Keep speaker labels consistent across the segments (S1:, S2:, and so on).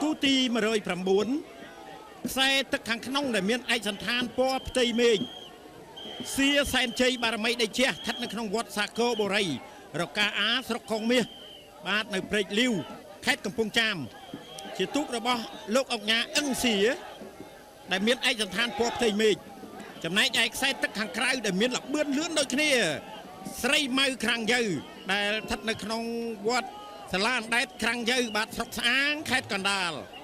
S1: គូទី109 ខ្សែទឹកខាងក្នុងដែលមានឯកសន្តានពណ៌ផ្ទៃមេឃ សៀសែនជ័យបារមីដីជះ ស្ថិតនៅក្នុងវត្តសាគរបុរី រកាអា ស្រុកកងមាស បាទ នៅព្រែកលីវ ខេត្តកំពង់ចាម ជាទូករបស់លោកអុកញ៉ាអឹងសៀ ដែលមានឯកសន្តានពណ៌ផ្ទៃមេឃ។ ចំណែកឯខ្សែទឹកខាងក្រៅដែលមានលបឿនលឿនដូចគ្នា ស្រីម៉ៅក្រាំងយើ ដែលស្ថិតនៅក្នុងវត្តសាលាអណ្ដែតក្រាំងយើ បាទ ស្រុកស្អាង ខេត្តកណ្ដាល។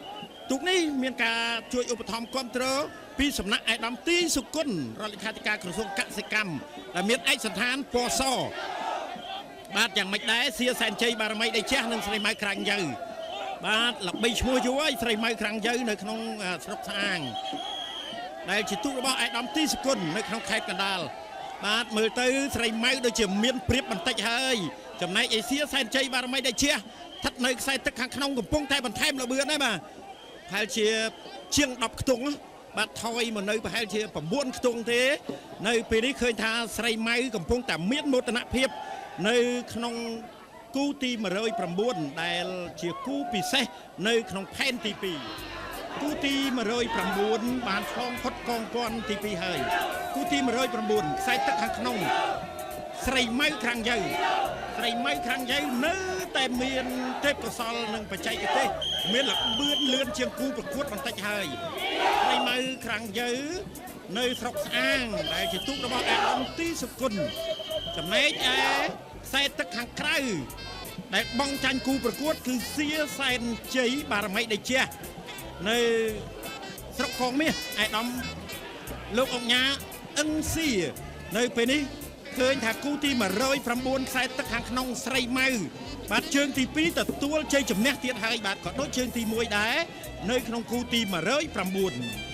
S1: ទូកនេះមានការជួយឧបត្ថម្ភគ្រប់គ្រងពីសំណាក់ឯកឧត្តមទីសុគន្ធ រដ្ឋលេខាធិការក្រសួងកសិកម្ម ដែលមានឯកសន្តានពណ៌ស។ បាទ យ៉ាងម៉េចដែរ សៀសែនជ័យបារមីដីជះ និងស្រីម៉ៅក្រាំងយើ? បាទ ល្បីឈ្មោះយូរហើយ ស្រីម៉ៅក្រាំងយើ នៅក្នុងស្រុកស្អាង ដែលជាទូករបស់ឯកឧត្តមទីសុគន្ធ នៅក្នុងខេត្តកណ្ដាល។ បាទ មើលទៅស្រីម៉ៅដូចជាមានព្រៀបបន្តិចហើយ ចំណែកអេសៀសែនជ័យបារមីដីជះ ស្ថិតនៅខ្សែទឹកខាងក្នុង កំពុងតែបន្ថែមលបឿនដែរ បាទ ប្រហែលជាជាង10ខ្ទង់ បាទ ថយមកនៅប្រហែលជា9ខ្ទង់ទេ។ នៅពេលនេះឃើញថាស្រីម៉ៅកំពុងតែមានមោទនភាពនៅក្នុងគូទី109 ដែលជាគូពិសេសនៅក្នុងផែនទី2។ គូទី109បានឆ្លងផុតកងពាន់ទី2ហើយ។ គូទី109 ខ្សែទឹកខាងក្នុង ស្រីម៉ៅក្រាំងយ៉ៅ ស្រីម៉ៅក្រាំងយ៉ៅនៅតែមានទេពកោសលនិងបច្ចេកទេស មានលបឿនលឿនជាងគូប្រកួតបន្តិចហើយ។ ស្រីម៉ៅក្រាំងយ៉ៅនៅស្រុកស្អាង ដែលជាទូករបស់អាដាមទីសុគន្ធ។ ចំណែកឯខ្សែទឹកខាងក្រៅដែលបងចាញ់គូប្រកួត គឺសៀសែនជ័យបារមីដីជះ នៅស្រុកកងមាស ឯកឧត្តមលោកអុកញ៉ាអឹងសៀ។ នៅពេលនេះឃើញថាគូទី109 ខ្សែទឹកខាងក្នុង ស្រីម៉ៅ បាទ ជើងទី2ទទួលជ័យជំនះទៀតហើយ បាទ ក៏ដូចជើងទី1ដែរ នៅក្នុងគូទី109។